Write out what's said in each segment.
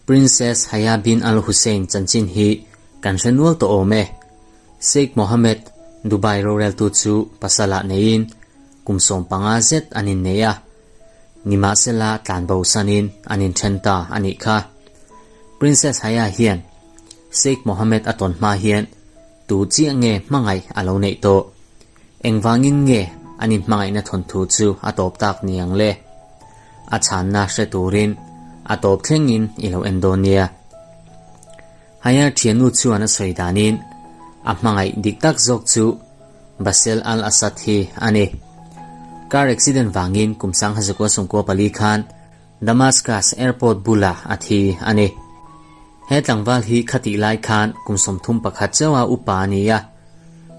Princess Haya bin Al Hussein chanchin hi kan hre nual tawh awm e. Sheikh Mohammed, Dubai roreltu chu pasalah neiin kum 15 zet an innei a. Nimahsela tlanbo sanin an inthen ta a nih kha. Princess Haya hian Sheikh Mohammed a tawn hma hian tu chiah nge hmangaih a lo neih tawh? Engvangin nge an inhmangaihna thawnthu chu a tawp tak ni ang le? A chhanna hre turin a tawp thlengin i lo en dawn nia. Haya thiannu chuan a sawi danin a hmangaih dik tak zawk chu Basel al-Assad hi a ni. Car accident vangin kum 1994 khan Damascus airport bulah a thi a ni. He tlangval hi khatih lai khan kum 31 chauha upa a ni a,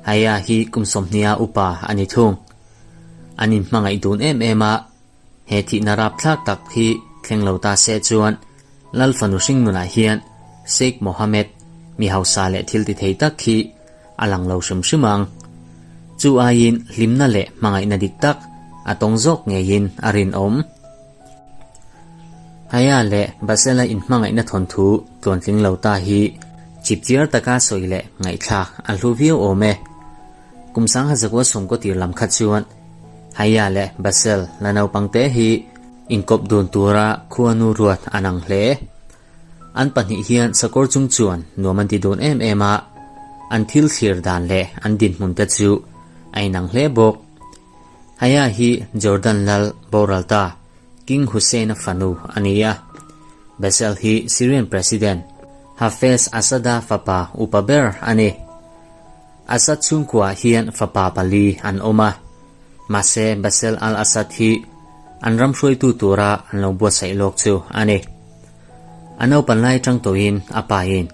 Haya hi kum 20 upa a ni thung. An inhmangaih dun em em a, he thihna rapthlak tak hi thleng lo ta se chuan Lal fanu hringnunah hian Sheikh Mohammed mi hausa leh thil ti thei tak hi a lang lo hrim hrim ang. Chu aiin hlimna leh hmangaihna dik tak a tawng zawk ngeiin a rinawm. Haya leh Basela inhmangaihna thawnthu tluantling lo ta hi chipchiar taka sawi leh ngaihthlak a hlu viau awm e. Kum 1990 tir lam kha chuan Haya leh Basel la naupang te hi inkawp dun tura khuanu ruat an ang hle. An pahnih hian sakawr chung chuan nuam an ti dun em em a, an thil thlir dan leh an dinhmun te chu a inang hle bawk. Haya hi Jordan lal boral ta King Hussein-a fanu a ni a. Basel hi Syrian President Hafez Assad-a fapa upa ber a ni. Assad chhungkuaah hian fapa pali an awm a, mahse Basel al-Assad hi an ram hruaitu tura an lo buatsaih lawk chu a ni. A naupan lai atang tawhin a pain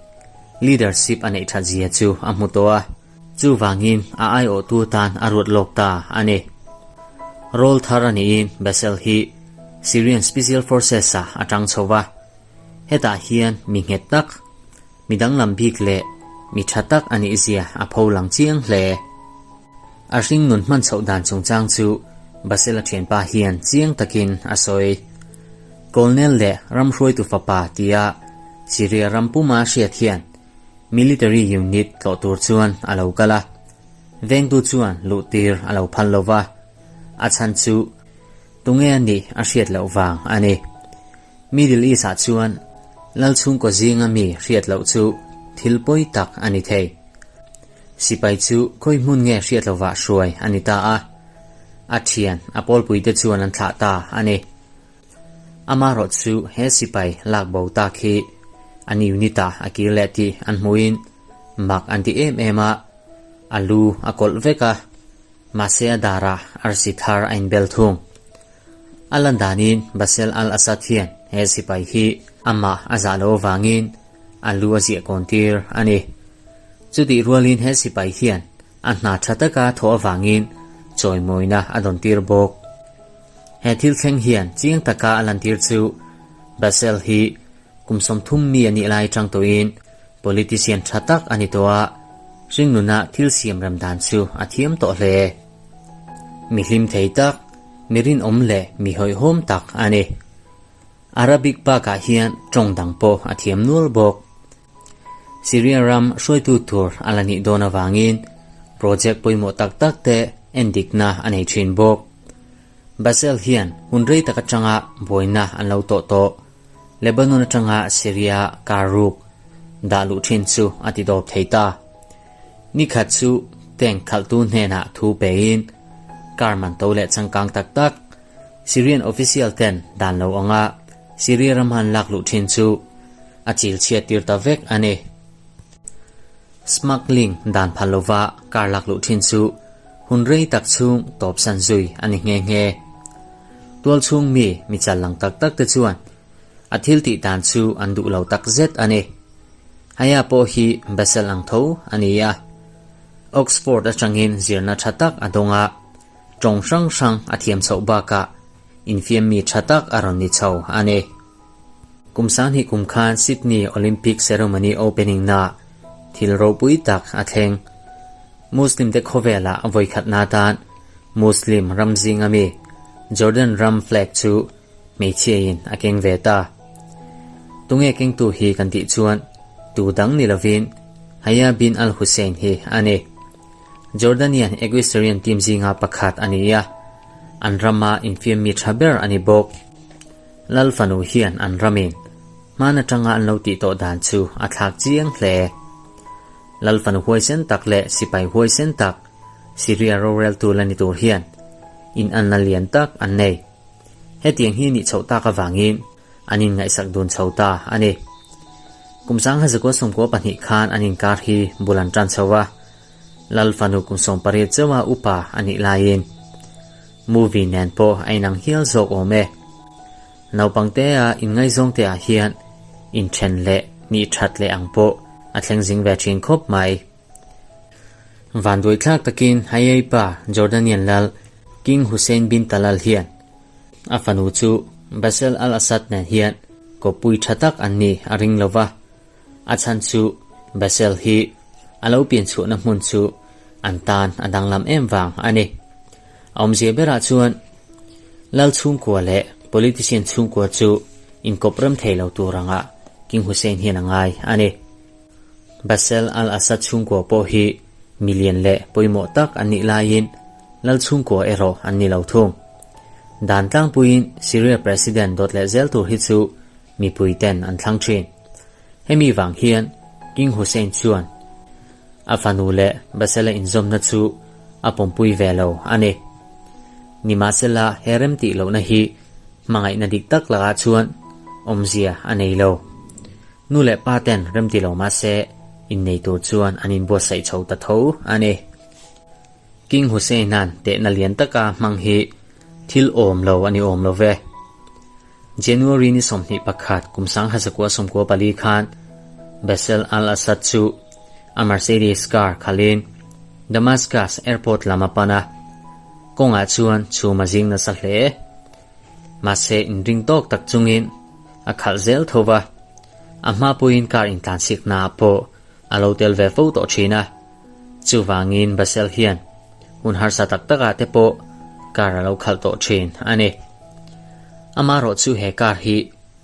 leadership a neih that zia chu a hmu tawh a, chuvangin a aiawhtu tan a ruat lawk ta a ni. Role thar a niin Basel hi Syrian Special Forces-ah a tang chho va, hetah hian mi nghet tak, Mi danglam bik leh mi tha tak a nih zia a pho lang chiang hle. A hringnun hman chhoh dan chungchang chu Basela thianpa hian chiang takin a sawi. Colonel leh ramhruaitu fapa tia Syria ram puma hriat hian military unit tlawh tur chuan a lo kal a, vengtu chuan luh tir a lo phal lo va, a chhan chu tunge a nih a hriat loh vang a ni. Middle East-ah chuan lal chhungkaw zinga mi hriat loh chu thil pawi tak a ni thei. Sipai chu khawi hmun nge hriat lovah hruai a ni ta a, a thian a pawlpuite chuan an thlah ta a ni. Amaherawh chu he sipai lak bo tak hi an unit-ah a kir leh tih an hmuhin mak an ti em em a, a lu a kawlh vek a, mahse a darah arsi thar a inbel thung. A lan danin Basel al-Assad hian he sipai hi amah a zah lo avangin a lu a ziah kawn tir a ni. Chutih rualin he sipai hian a hna tha taka thawh avangin chawimawina a dawn tir bawk. He thil thleng hian chiang taka a lantir chu Basel hi kum 30 mi a nih lai atang tawhin politician tha tak a ni tawh a, hringnuna thil siam rem dan chu a thiam tawh hle. Mi hlim thei tak, mi rinawm leh mi hawihhawm tak a ni. Arabic bakah hian tawng dang pawh a thiam nual bawk. Syria ram hruaitu tur a la nih dawn avangin project pawimawh tak tak te endikna a nei thin bawk. Basel hian hun rei tak atanga buaina an lo tawh tawh. Lebanon atanga Syria kar ruk dah luh thin chu a ti dawp thei ta. Ni khat chu tank khalhtu hnenah thu pein car man to leh changkang tak tak Syrian official ten dan lo anga Syria ram han lak luh thin chu a chil chhiat tir ta vek a ni. Smuggling dan phal lova car lak luh thin chu hun rei tak chhung tawp san zui a ni nghe nghe. Tual chhung mi mi chal lang tak tak te chuan a thil tih dan chu an duh lo tak zet a ni. Haya pawh hi Basel ang tho a ni a. Oxford atangin zirna tha tak a dawng a, tawng hrang hrang a thiam chhoh bakah infiam mi tha tak a rawn ni chho a ni. Kum 20 kum khan Sydney Olympic Ceremony opening na thil ropui tak a thleng. Muslim te khawvelah vawikhatna tan Muslim ram zinga mi Jordan ram flag chu. hmeichhiain a keng ve ta. Tunge kengtu hi kan tih chuan tu dang ni lovin Haya bin Al-Hussein hi a ni. Jordanian Equestrian team zinga pakhat a ni a, an rama infiam mi tha ber a ni bawk. Lal fanu hian an ramin hman atanga an lo tih tawh dan chu a thlak chiang hle. Lal fanu huaisen tak leh sipai huaisen tak Syria roreltu la ni tur hian inanna lian tak an nei. Hetiang hi nih chhoh tak avangin an inngaihsak dun chho ta a ni. Kum 1992 khan an inkar hi bul an tan chho a, Lal fanu kum 18 chauha upa a nih laiin movie nen pawh a inang hial zawk awm e. Naupangtea inngaizawngte ah hian inthen leh nih that leh ang pawh a thleng zing ve thin khawp mai. Vanduaithlak takin Hayei pa Jordanian lal King Hussein bin Talal hian a fanu chu Bashar al-Assad nen hian kawppui tha tak an ni a ring lo va, a chhan chu Bashar hi a lo pianchhuahna hmun chu an tan a danglam em vang a ni. A awmzia berah chuan lal chhungkua leh politician chhungkua chu inkawp rem thei lo tur anga King Hussein hian a ngai a ni. Bashar al-Assad chhungkua pawh hi milian leh pawimawh tak an nih laiin lal chhungkua erawh an ni lo thung. Dan tlangpuiin Syria President dawt leh zel tur hi chu mipui ten an thlang thin. Hemi vang hian King Hussein chuan a fanu leh Bashar-a inzawmna chu a pawmpui ve lo a ni. Nimahsela he remtih lohna hi hmangaihna dik tak lakah chuan awmzia a nei lo. Nu leh pa ten remti lo mahse innei tur chuan an inbuatsaih chho ta tho a ni. King Hussein-a'n tehna lian taka hmang hi thil awm lo a ni awm lo ve. January ni 21 kum 1994 khan Bashar al-Assad chu a Mercedes car khalhin Damascus airport lam a pan a, kawngah chuan chhum a zing nasa hle. Mahse inring tawk tak chungin a khalh zel tho va, a hma pawhin car intlansiknaah pawh a lo tel ve fo tawh thin a. Chuvangin Basel hian hun harsa tak takah te pawh car a lo khalh tawh thin a ni. Amaherawh chu he car hi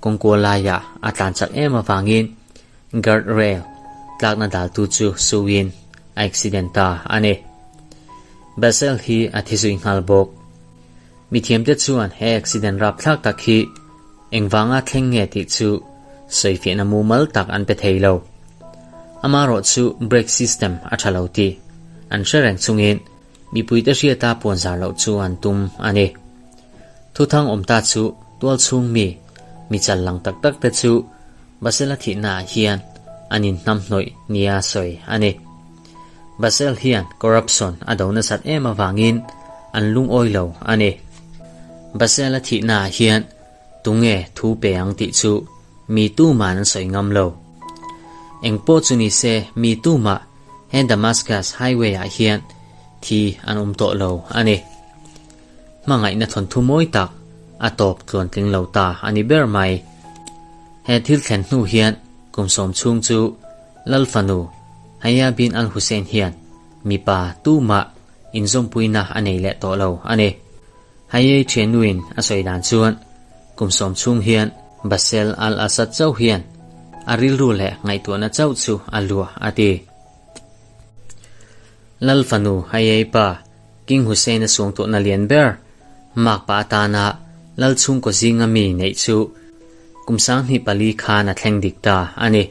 kawngkual laiah a tlan chak em avangin guard rail tlakna daltu chu suin a accident ta a ni. Basel hi a thi zui nghal bawk. Mithiamte chuan he accident rapthlak tak hi engvanga thleng nge tih chu sawifiahna mumal tak an pe thei lo. Amaherawh chu brake system a tha lo tih an hre reng chungin mipuite hriata puanzar loh chu an tum a ni. Thuthang awm ta chu tualchhung mi, mi chal lang tak tak te chu Basela thihnaah hian an inhnamhnawih nia sawi a ni. Basel hian corruption a do nasat em avangin an lungawi lo a ni. Basel a thihnaah hian tunge thu pe ang tih chu mi tuman an sawi ngam lo. Eng pawh chu ni se mi tumah he Damascus highway ah hian thi an awm tawh lo a ni. Hmangaihna thawnthu mawi tak a tawp tluantling lo ta a ni ber mai. He thil thlen hnu hian kum sawm chhung chu Lal fanu Haya bin al-Hussein hian mipa tumah inzawmpuina a nei leh tawh lo a ni. Hayei thiannuin a sawi dan chuan kum sawm chhung hian Bashar al-Assad chauh hian a rilru leh ngaihtuahna chauh chu a luah a ti. Lal fanu Hayei pa King Hussein-a suangtuahna lian ber makpa atana lal chhungkaw zinga mi neih chu kum 2004 khan a thleng dik ta a ni.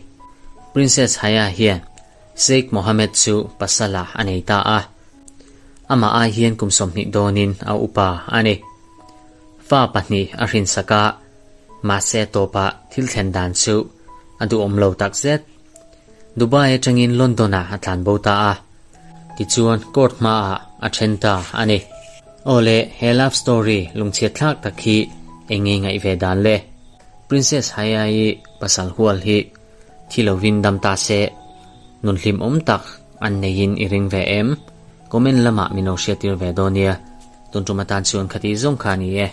Princess Haya hian Sheikh Mohammed chu pasala a nei ta a, amah ai hian kum 20 dawnin a upa a ni. Fa pahnih a hrinsak a, mahse tawpah thil thlen dan chu a duhawm lo takzet. Dubai atangin London-ah a tlanbo ta a, tichuan court hmaah a then ta a ni. Aw le, he love story lungchhiat thlak tak hi eng nge ngaih ve dan le? Princess Haya-i pasal hual hi thi lovin dam ta se, nun hlimawm tak an neiin i ring ve em? Comment lamah min lo hriattir ve dawn nia. Tun tum atan chuan khati zawng kha a ni e.